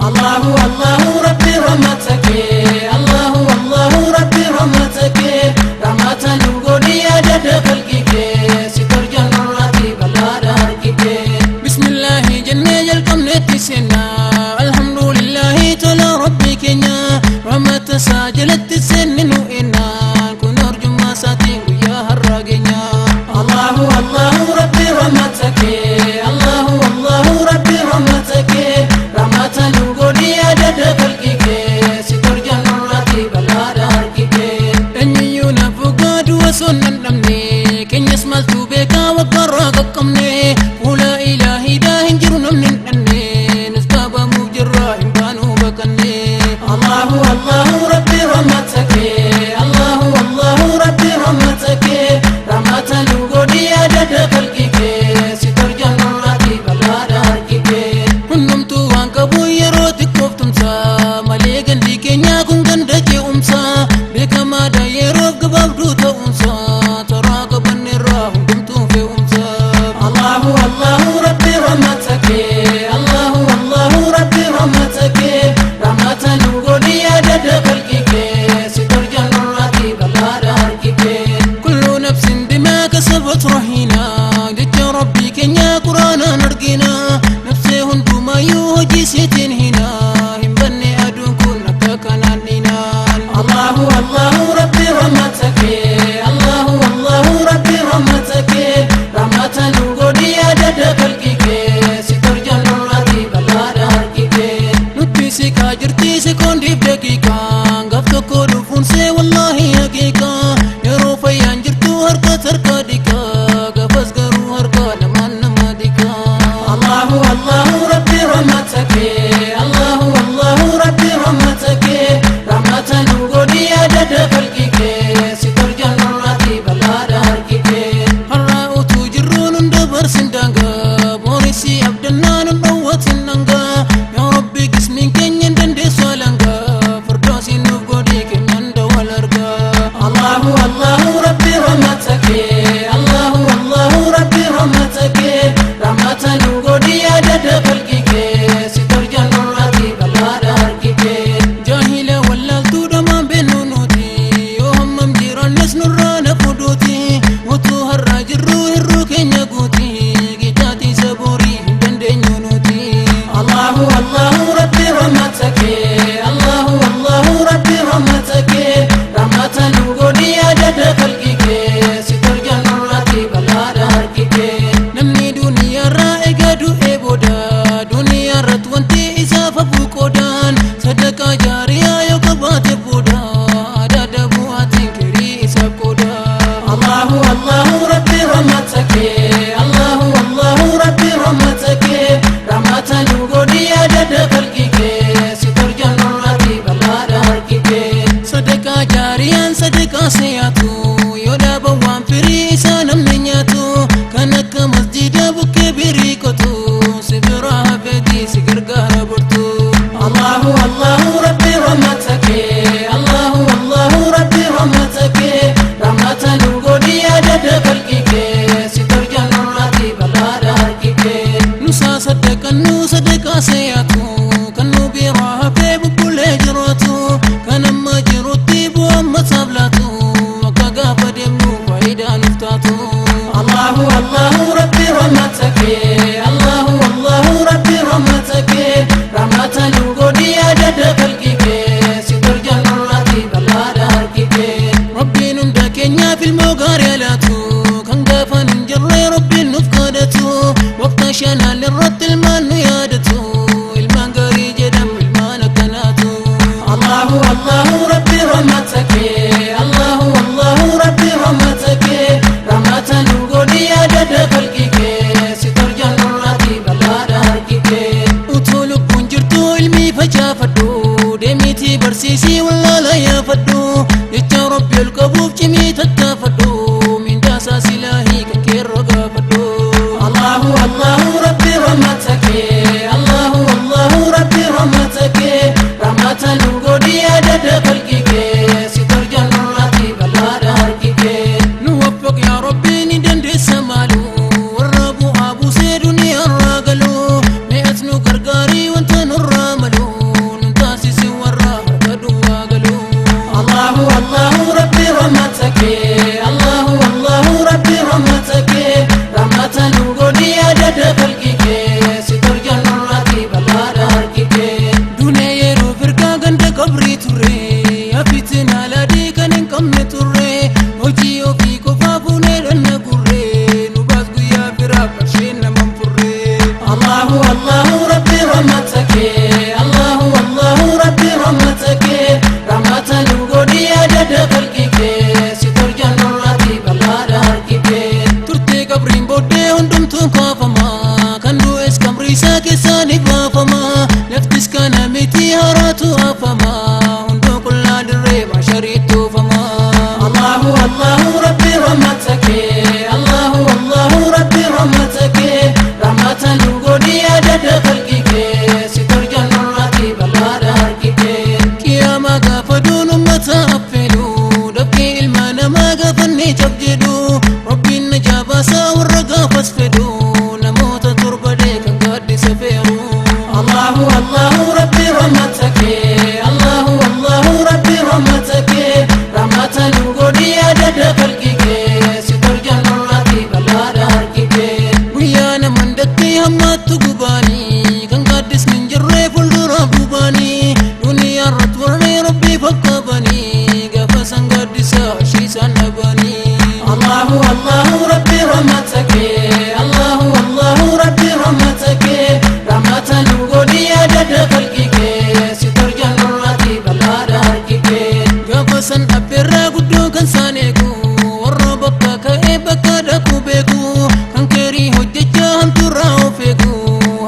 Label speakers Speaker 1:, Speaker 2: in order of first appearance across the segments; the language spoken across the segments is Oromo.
Speaker 1: Allahu Allahu Rabbi rahmatake, Allahu Allahu Rabbi rahmatake, rahmata nu godhi adada khalqike, si tarjanurraati balaadha harkike. Bismillahi jennee jalqabneetti seenna, alhamdulillahi tola Rabbi keenya, rahmata isaa jalatti seenne nu eenna, kun arjummaa isaatiin guyyaa har'aa geenya. Allahu Allahu Rabbi rahmatake, Allahu Allahu Rabbi rahmatake, rahmata nu godhi adada khalqike, si tarjanurraati balaadha harkike. Eenyuyyuu naaf dhugaa osoo hin dhandhamne, keenyas maaltu beekaa waggaarraa qaqqabne, fuula ilaahiidhaa hin jiru namni hin dhanne, nus qabamuuf jirra hin baanuu baqanne. Allahu Allahu Rabbi rahmatake, Allahu Allahu Rabbi rahmatake, rahmata nu godhi adada khalqike, si tarjanurraati balaadha harkike. Hundumtuu waan qabu yeroo xiqqoof tumsa, malee gandi keenyaa kun ganda ce'umsa, beekamaadha yeroof gabaabduu ta'umsa, toraa qabanneerraa hundumtuu fe'umsa. Allahu Allahu Rabbi rahmatake, Allahu Allahu Rabbi rahmatake, rahmata nu godhi adada khalqike, si tarjanurraati balaadha harkike. Kullu nafsin bimaa kasabat rahina, jecha Rabbii keenya quraanaan argina, nafsee hundumayyuu hojii isiitiin hina, hin banne aduun kun akka kanaan dhinaan. Allahu Allahu Rabbi rahmatake, Allahu Allahu Rabbi rahmatake, rahmata nu godhi adada khalqike, si tarjanurraati balaadha harkike. Nutti siqaa jirti sekoondiif daqiiqaan, gaaf tokko dhufuun see wallaahi haqiiqaa, yeroo fayyaan jirtu harka harka dhiqaa, gaafas garuu harka namaan nama dhiqaa. Allahu Allahu Rabbi rahmatake, Allahu Allahu Rabbi rahmatake, rahmata nu godhi adada khalqike, si tarjanurraati balaadha harkike. Har'a utuu jirruun hunda barsin daangaa, boorisii abdannaa nun dhowwatin dhangaa, yaa Rabbi qismiin keenya hin dandeessu alangaa, firdoosiin nuuf godhi kennan dawal argaa. Allahu Allahu Rabbi rahmatake, Allahu Allahu Rabbi rahmatake, rahmata nu godhi adada khalqike, si tarjanurraati balaadha harkike. Jaahila wallaaltuu dhamaan beeknu nuti, yoo hammam jiraannes nurraa na fuduuti, utuu har'aa jirru hirruu keenya guuti, gitaatii saboorii hin dandeenyu nuti. Allahu Allahu Rabbi rahmatake, Allahu Allahu Rabbi rahmatake, rahmata nu godhi adada khalqike, si tarjanurraati balaadha harkike. Namni duniyaarraa egaa du'ee booda, duniyaarratti wanti isaaf hafuu qoodaan, sadaqaa jaariyaa yoo qabaate booda, adada bu'aatiin kirii isaaf qooda. Allahu Allahu Rabbi rahmatake, Allahu Allahu Rabbi rahmatake, rahmata nu godhi adada khalqike, si tarjanurraati balaadha harkike. Sadaqaa jaariyaan sadaqaa seeyatu, yoo dhaaban waan firii isaa namni nyaatu, kan akka masjida bukkee birii qotu, si biraa hafeetii si gargaara bortu. Allahu Allahu Rabbi rahmatake, Allahu Allahu Rabbi rahmatake, rahmata nu godhi adada khalqike, si tarjanurraati balaadha harkike. Nusaa saddaqannu sadaqaa seeyatu, kan nu biraa hafee bubbulee jiraatu, kan amma jirutti bu'aa masaaf laatu, akka gaafa deemnu faayidaa nuuf taatu. Allahu Allahu Rabbi rahmatake, Allahu Allahu Rabbi rahmatake, rahmata nu godhi adada khalqike, si tarjanurraati balaadha harkike. Rabbiin hunda keenyaaf ilmoo gaarii alaatu, kan gaafa hin jirre Rabbiin nuuf kadhatu, waqta shanaan irratti ilmaan nu yaadatu, ilmaan gaarii jedhamu ilmaan akkanaatu. Allahu Allahu Rabbi rahmatake, Allahu Allahu Rabbi rahmatake, rahmata nu godhi adada khalqike, si tarjanurraati balaadha harkike. Utuu lubbuun jirtu ilmi harki kee. Dunee yeroo firqaa ganda qabrii turre, afiitiin alaalee kan hin qabne turre, hojii ofii qofaa fuunee dhanna gurre, nu baas guyyaa firaa qarsheen naman furre. Allahu Allahu Rabbi rahmata kee, Allahu Allahu Rabbi rahmata kee, rahmata nu godhi adada khalqi kee, si tolchan nurraati balaadha harki kee. Turtee qabriin booddee hundumtuun kaafama, kan du'es kamri isaa keessaa ni baafama, laftis kana miti haaraatu hafama, hunduu qullaa dirree maasharii tuufama. Allahu Allahu Rabbi rahmata kee, Allahu Allahu Rabbi rahmata kee, rahmata nu godhi adada khalqi kee, si tolchan nurraati balaadha harki kee. Qiyaamaa gaafa duun ummata affeelu, dafqee ilma namaa gaafa inni cab jedhu, Rabbiin na jaabaasaa warra gaafas fedhu, namoota torba kan gaaddisa feeru. Allahu Allahu Rabbi rahmata kee, Allahu Allahu Rabbi rahmata kee, rahmata nu godhi adada khalqi kee, si tolchan nurraati balaadha harki kee. Guyyaa naman dakkee hammaattu gubaanii, kan gaaddisni hin jirre fuuldura bubaanii, duniyaa irratti warri Rabbii fakkaabanii, gaafa san gaaddisa ishiisaan dhabanii. Allahu Allahu Rabbi rahmata kee, Allahu Allahu Rabbi rahmata kee, rahmata nu godhi adada khalqi kee, si tolchan nurraati balaadha harki kee. Gaafa san affeerraa guddoo kan isaan eegu, warra bakka ka'ee bakka dhaquu beeku, kan keerii hojjechaa hamtuurraa of eegu,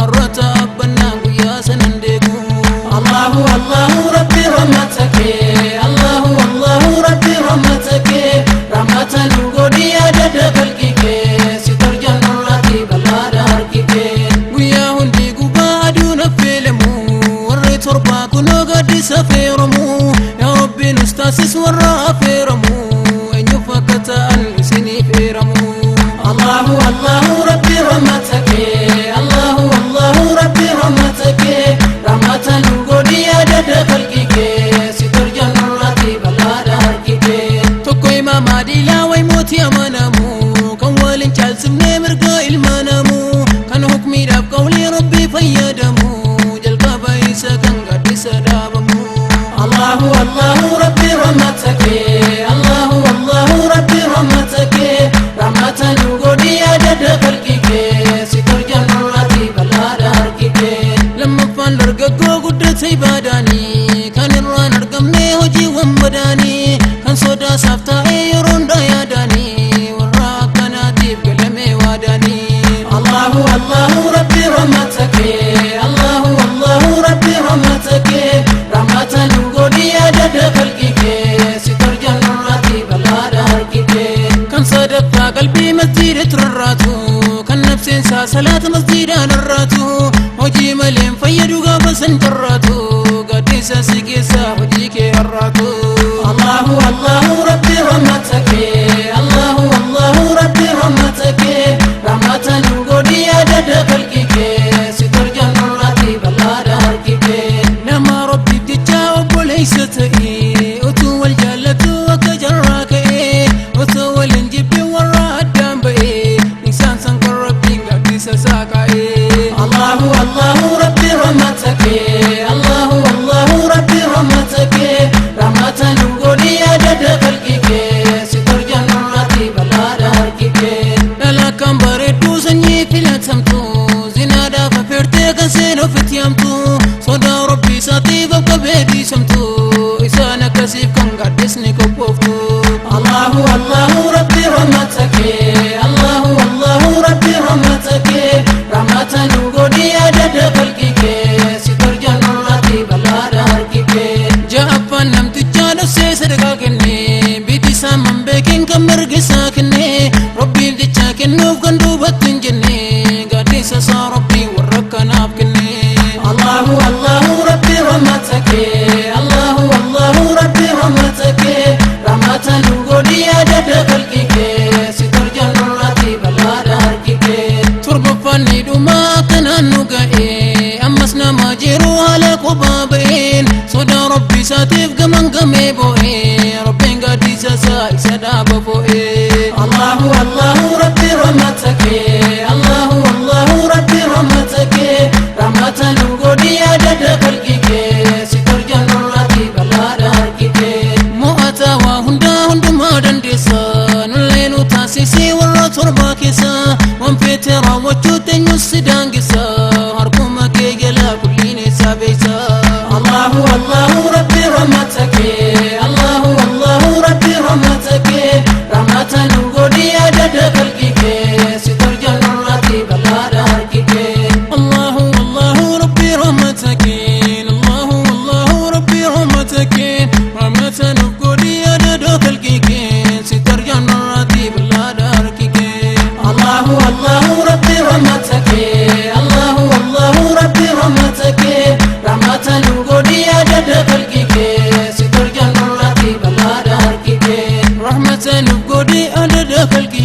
Speaker 1: har'oota abbannaan guyyaa sanan deegu. Allahu Allahu Rabbi rahmata kee, Allahu Allahu Rabbi rahmata kee, rahmata nu godhi adada khalqi kee, si tolchan nurraati balaadha harki kee. Guyyaa hundi gubaa aduun affeelamu, warri torbaa kunoo gaaddisa feeramu, yaa Rabbi nus taasis warra affeeramu, eenyuuf akka ta'an isiniif eeramu. Allahu Allahu Rabbi rahmata kee, Allahu Allahu Rabbi rahmata kee, rahmata nu godhi adada khalqi kee, si tolchan nurraati balaadha harki kee. Tokko imaama diilaa way mootii amanamu, kan waliin caalsifnee mirga ilma namu, kan hukmiidhaaf qawlii Rabbii fayyadamu, jalqaba isa kan gaaddisa dhaabamu. Allahu Allahu Rabbi rahmata kee, Allahu Allahu Rabbi rahmata kee, rahmata nu godhi adada khalqi kee, si tolchan nurraati balaadha harki kee. Lammaffaan dargaggoo guddate ibaadaanii, kan irraan argamne hojiiwwan badaanii, kan sodaasaaf taa'ee yeroo hundaa yaadaanii, warra akkanaatiif galamee waadaanii. Allahu Allahu Rabbi rahmata kee, Allahu Allahu Rabbi rahmata kee, rahmata nu godhi adada khalqi kee, si tolchan nurraati balaadha harki kee. Kan sadaffaa qalbii masjiida turarraatu, kan nafseensaa salaata masjiidaan irraatu, hojii maleen fayyadu gaafa san carraatu, gaaddisa si keessaa hojii kee har'aatu. Allahu Allahu Rabbi rahmata kee, Allahu Allahu Rabbi rahmata kee, rahmata nu godhi adada khalqi kee, si tolchan nurraati balaadha harki kee. Nama Rabbiif jecha obboleessa ta'e, utuu wal jaallatu akka jarraa ka'e, otoo waliin jibbin warra addaan ba'e, isaan san kan Rabbiin gaaddisa isaa kaa'e. Allahu Allahu Rabbi rahmata kee, Allahu Allahu Rabbi rahmata kee, rahmata nu godhi adada khalqi kee, si tolchan nurraati balaadha harki kee. Dhala kan bareedduu sanyii filatamtu, zinaadhaaf affeertee kan seen ofitti hamtu, sodaa Rabbii isaatiif akka beekisamtu, isaan akkasiif kan gaaddisni qophooftu. Allahu Allahu Rabbi rahmata kee, Allahu Allahu Rabbi rahmata kee, rahmata nu godhi adada khalqi kee, si tolchan nurraati balaadha harki kee. Ja'affaan namtichaa dhoksee sadaqaa kenne, biti isaa man beekin kan mirga isaa kenne, Rabbiif jecha kennuuf kan duubatti hin jenne, gaaddisa isaa Rabbii warra akkanaaf kenne. Allahu Allahu Rabbi rahmata kee, Allahu Allahu Rabbi rahmata kee, rahmata nu godhi adada khalqi kee, si tolchan nurraati balaadha harki kee. Torbaffaan ni dhuma akkanaan nu ga'e, ammas nama jiru haala kophaa ba'een, sodaa Rabbi isaatiif gaman gamee boo'e, Rabbiin gaaddisa isaa isa dhaaba fo'e. Allahu Allahu Rabbi rahmata kee, Allahu Allahu Rabbi rahmata kee, rahmata nu godhi. Si daangessa harkuma kee jala kulliin isaa beeysa. Allahu Allahu Rabbi rahmata kee, Allahu Allahu Rabbi rahmata kee, rahmata nu godhi adada khalqi kee, si tarjannurraati balaadha harki kee. Allahu Allahu Rabbi rahmata kee, Allahu Allahu Rabbi rahmata kee, rahmata nu godhi adada khalqi kee, si tarjannurraati balaadha harki kee. Allahu Allahu Rabbi rahmata kee, Allahu Allahu Rabbi rahmata kee, rahmata nu godhi adada khalqi kee, si tarjannurraati balaadha harki kee. Rahmata nu godhi adada khalqi.